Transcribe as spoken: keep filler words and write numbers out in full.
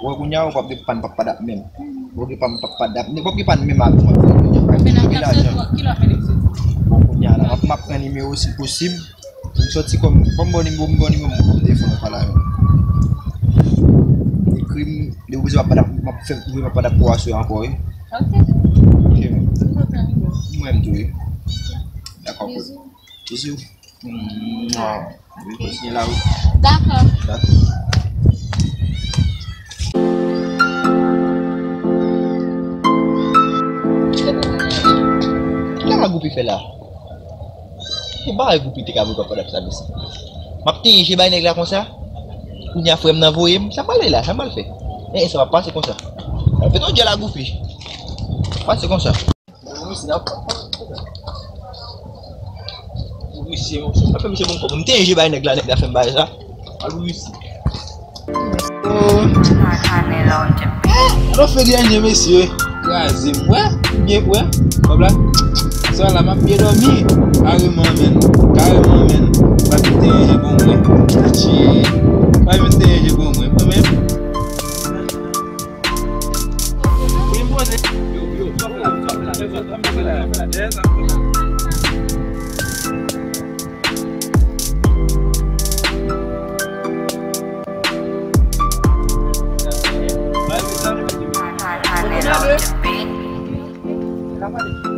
Ou wè kounye a, ou p ap gen pa n p ap padap menm. Ou gen pa n p ap padap, ou p ap gen pa n menm avè mwen. Ou gen lajan. Bon, kounye a la, m ap, m ap pran nimewo si posib. M soti kòm, kòm bon nimewo, m bon nimewo, m bon telefòn, ou pale avè m. Ekri m, li oblije m ap padap, m ap fè, m ap padap pou aswè ankò, wi. Ok. Ok, man. Mwen menm tou, wi. Dakò, kout. Bizou. Bizou. Mwa. Wi, kontinye la, wi. Dakò. Dakò. Kisa Goupi fè la? E bagay Goupi te ka vin pa padap sa, mesye. M ap tenyen je bay nèg la konsa. Kounye a frè m nan voye m. Sa m pral fè la, sa m pral fè. E, sa p ap pase konsa. Fè ton djèl a Goupi. Pase konsa. Misye, misye, misye, bon, m te je bay nèg la, nèg la fè m bay sa. Al pou misye. Alò, fè dènye, mesye. Kraze m. Wè, byen, wè. Kòb la. Swa la, m ap byen dòmi. Kareman, menn. Kareman, menn. Pa kite je bon mwen. Atchi. Pa kite je bon mwen. Mwen menm. L ap ale.